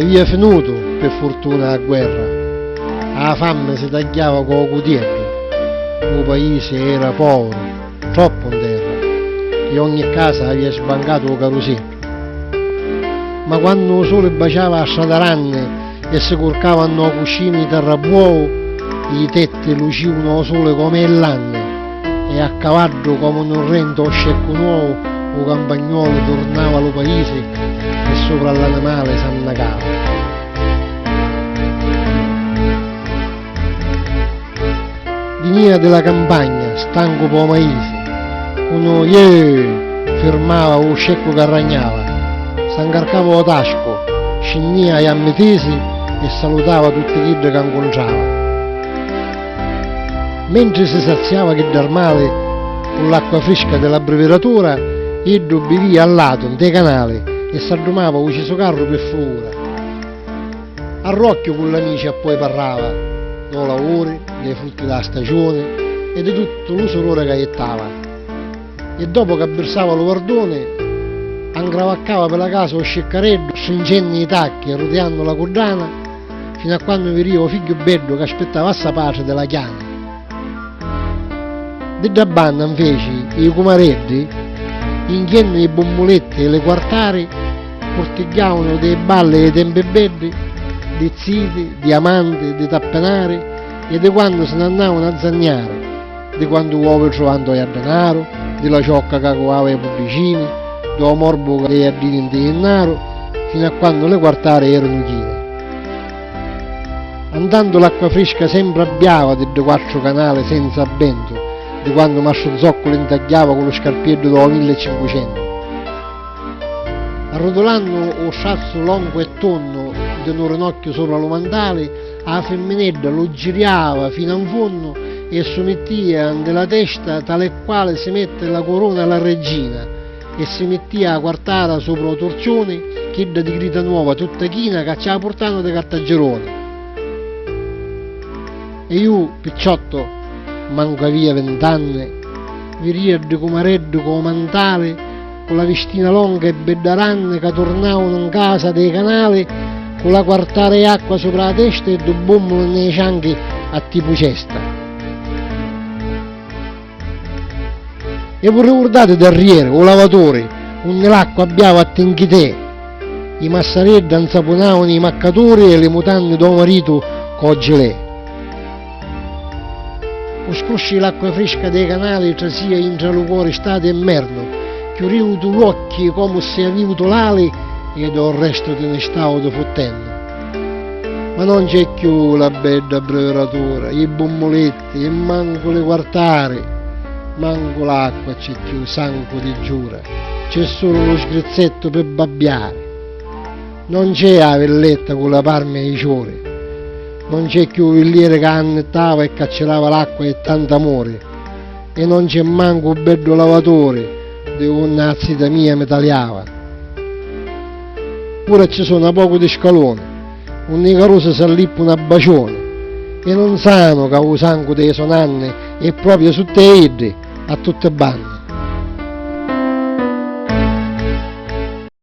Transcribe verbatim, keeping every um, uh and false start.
Avia finutu, pi furtuna, a guerra. A fammi si tagghiava cu u cutieddu. U paisi era poviru, troppu 'n terra, e ogni casa avia sbancatu u caruseddu. Ma quannu u suli baciava a strada ranni e si curcava nnô cuscinu i tarrabuovu, i tetti lucivunu ô suli comu e l'anni, e a cavaddu comu nu rentu ô sceccu nuovu u campagnuolu turnava a lu paisi e supra a l'animali s'annacava. Vinia di la campagna, stancu pô maisi, cu nu ieuh firmava u sceccu ca ragnava, s'ancarcava ô tascu, scinnia a jammi tisi e salutava tutti chiddi ca 'ncuntrava. Mentri si saziava chiddu armali cu l'acqua frisca di l'abbriviratura, iddu bivia a latu, ntê canali, e s'addumava u cisucarru pi fura. A rocchiu cu l'amici appoi parrava dô lavuri, dê frutti dâ staciuni e di tuttu lu sururi ca jittava. E dopu ca birsava lu varduni, angravacava pi la casa ô sciccareddu, strincennu i tacchi e rutiannu la cuddana, finu a quannu viria u figghiu beddu ca aspittava a sa patri di la chiana. Di dda banna, nveci, i cumareddi, inchiennu i bummuletti e li quartari, curtigghiavunu dê balli e i tempi beddi, di ziti, di amanti, di tappinari, e di quannu si n'annavanu a zanniari, di quantu uovi truvannu ntô jaddanaru, di la ciocca ca cuava i puddicini, dô morbu dê jaddini ntê jinnaru, finu a quannu li quartari eranu chini. Antantu l'acqua frisca sempri abbiava di ddi quattru canali senza abbentu, di quannu Mastru Zoccu li ntagghiava cu lu scarpieddu dô mille e cincucentu. Arrutulannu u strazzu longu e tunnu di nu rinocchiu supra lu mantali, a fimminedda lu giriava finu a 'n funnu e su mittia nti la testa tali e quali si metti la curuna a la reggina, e si mittia a quartara supra ô turciuni, chidda di grita nuova tutta china ca ci a purtanu di cartagiruni. E ju, picciottu, mancu avia vint'anni, viria ddi cumareddi cu ô mantali, cu la vistina longa e bedda ranni ca turnavanu 'n casa dê canali, cu la quartara e acqua supra a testa e ddu bummulu nnê cianchi a tipu cesta. E vu ricurdati d'arrieri, u lavaturi, unni l'acqua abbiava a tinchitè? I massareddi ansapunavanu i maccaturi e li mutanni dô maritu cô gilè. U scrusci l'acqua frisca dê canali trasia intra lu cori stati e mmernu, chiuriutu l'uocchi comu si aviutu l'ali e dô restu ti ni stautu futtennu. Ma non c'è chiù la bedda abbriviratura, i bummuletti, e mancu li quartari, mancu l'acqua c'è chiù, sancu di giura, c'è sulu lu sgrizzettu pi babbiari. Non c'è a villetta cu la parma e i ciuri, non c'è chiù u villieri ca annittava e caccirava l'acqua e tant'amuri, e non c'è mancu u beddu lavaturi di unni a zita mia mi taliava. Pura ci sò na pocu di scaluni, unni i carusi s'allippunu a baciuni, e non sanu ca u sangu dê so nanni è propriu sutta e iddi a tutti banni.